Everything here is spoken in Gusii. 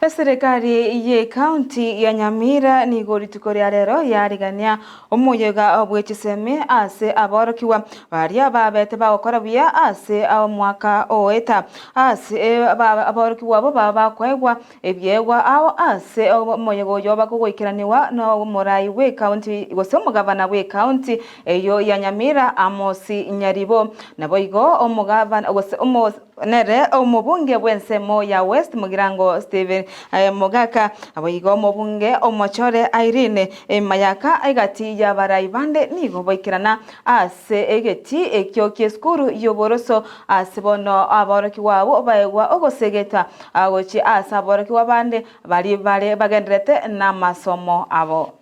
Eserekari y'ecounty ya Nyamira nigo rituko ria rero yarigania omoyega bwechisemi ase aborokigwa baria babete bagokora buya ase omwaka oeta. Ase aborokigwa abwo baba bakoegwa ebiegwa ao ase omoyega oyo bakogoikeranigwa nomorai bw'ecounty gose omogavana bw'ecounty eyio ya Nyamira Amos Nyaribo. Naboigo omogavana gose Nere omobunge bw'ensemo ya West Mugirango Stephen Mogaka, naboigo omobunge omochore Irene Mayaka egati y'abarai bande nigo baikerana ase egetii ekio ki'esukuru y'oboroso ase bono aborokigwa abwo baegwa ogosegeta gochia ase aborokigwa bande baria bare bagendererete namasomo abo.